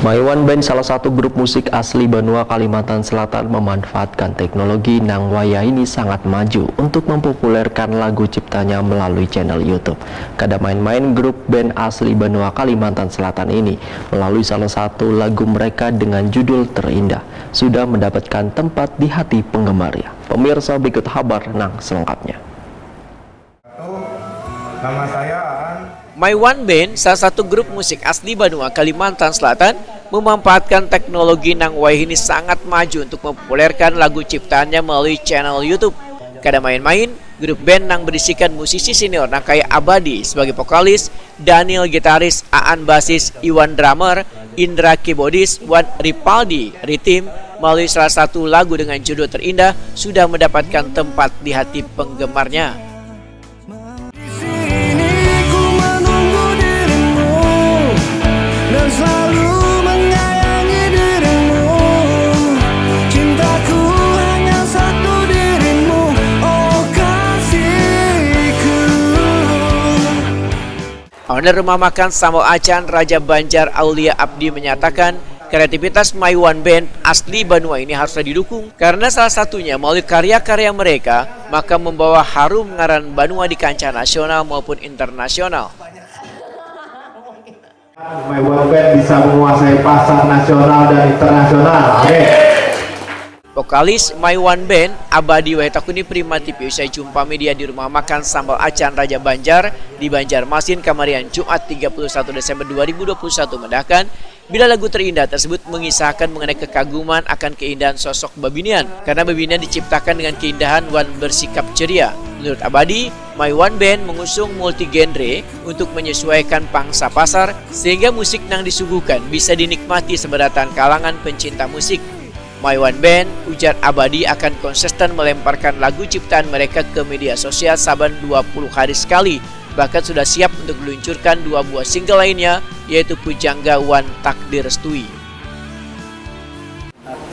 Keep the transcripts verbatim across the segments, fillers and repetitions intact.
Maiwan Band, salah satu grup musik asli banua Kalimantan Selatan, memanfaatkan teknologi nang wayahini sangat maju untuk mempopulerkan lagu ciptanya melalui channel YouTube. Kada main-main, grup band asli banua Kalimantan Selatan ini melalui salah satu lagu mereka dengan judul Terindah sudah mendapatkan tempat di hati penggemarnya. Pemirsa, berikut habar nang selengkapnya. Nama saya Aan. Maiwan Band, salah satu grup musik asli banua Kalimantan Selatan, memanfaatkan teknologi nang wayahini sangat maju untuk mempopulerkan lagu ciptaannya melalui channel YouTube. Kada main-main, grup band nang berisikan musisi senior nang kaya Abadi sebagai vokalis, Daniel gitaris, Aan basis, Iwan drummer, Indra keyboardis, wan Ripaldi ritim, melalui salah satu lagu dengan judul Terindah sudah mendapatkan tempat di hati penggemarnya. Di sini ku menunggu dirimu dan selalu menyayangi dirimu. Cintaku hanya satu dirimu, oh kasihku. Owner Rumah Makan Sambal Acan Raja Banjar Aulia Abdi menyatakan, kreativitas Maiwan Band asli banua ini haruslah didukung karena salah satunya melalui karya-karya mereka maka membawa harum ngaran banua di kancah nasional maupun internasional. Maiwan Band bisa menguasai pasar nasional dan internasional. Amin. Vokalis Maiwan Band, Abadi Wahitakuni Prima T V usai jumpa media di Rumah Makan Sambal Acan Raja Banjar di Banjarmasin kamarian Jumat tiga puluh satu Desember dua ribu dua puluh satu mendahkan, bila lagu Terindah tersebut mengisahkan mengenai kekaguman akan keindahan sosok babinian karena babinian diciptakan dengan keindahan wan bersikap ceria. Menurut Abadi, Maiwan Band mengusung multi genre untuk menyesuaikan pangsa pasar sehingga musik nang disuguhkan bisa dinikmati seberatan kalangan pencinta musik. Maiwan Band, ujar Abadi, akan konsisten melemparkan lagu ciptaan mereka ke media sosial saban dua puluh hari sekali, bahkan sudah siap untuk diluncurkan dua buah single lainnya, yaitu Pujangga wan Tak Direstui.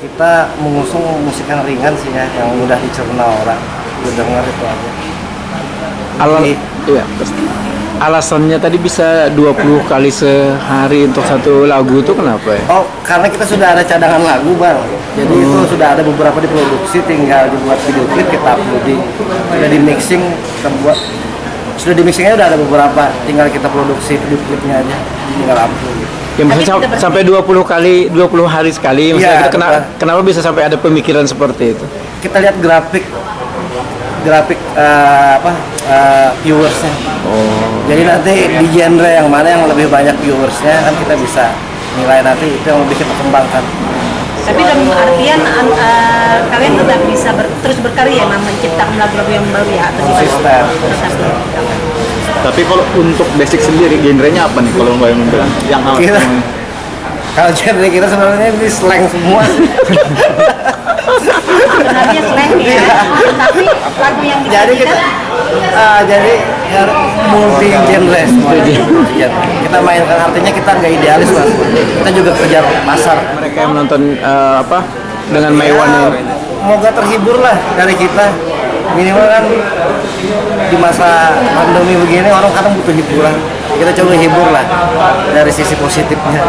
Kita mengusung musik yang ringan sih ya, yang mudah dicerna orang, didengar itu aja. Alal, iya. Alasannya tadi bisa dua puluh kali sehari untuk satu lagu itu kenapa ya? Oh, karena kita sudah ada cadangan lagu, Bang. Jadi itu sudah ada beberapa diproduksi, tinggal dibuat video klip, kita uploading. Sudah di mixing, kita buat sudah di mixingnya udah ada beberapa, tinggal kita produksi video klipnya aja, tinggal upload. Ya maksudnya sam- sampai dua puluh kali, dua puluh hari sekali. Maksudnya Iya, kita kena- betul. Kenapa bisa sampai ada pemikiran seperti itu? Kita lihat grafik, grafik eh, apa eh, viewersnya. Jadi nanti di genre yang mana yang lebih banyak viewersnya kan kita bisa nilai nanti itu yang lebih kita kembangkan. Tapi dalam artian an- eh, kalian tetap bisa ber- terus berkarya, Mam, menciptakan lagu-lagu yang baru ya atau gimana? Konsisten. Tetap. Tapi kalau untuk basic sendiri genrenya apa nih kalau Mbak yang bilang? Yang alat Kita- semuanya? Kalau genre kita sebenarnya ini slang semua. Sebenarnya slang ya, tapi lagu yang Jadi kita disajikan ah, jadi ya, multi genre semua. Iya. Kita mainkan, artinya kita nggak idealis, Mas. Kita juga kejar pasar. Mereka yang menonton eh, apa dengan Maiwan ini. Moga terhibur lah dari kita. Minimal kan di masa pandemi begini orang kadang butuh hiburan. Kita coba hibur lah dari sisi positifnya.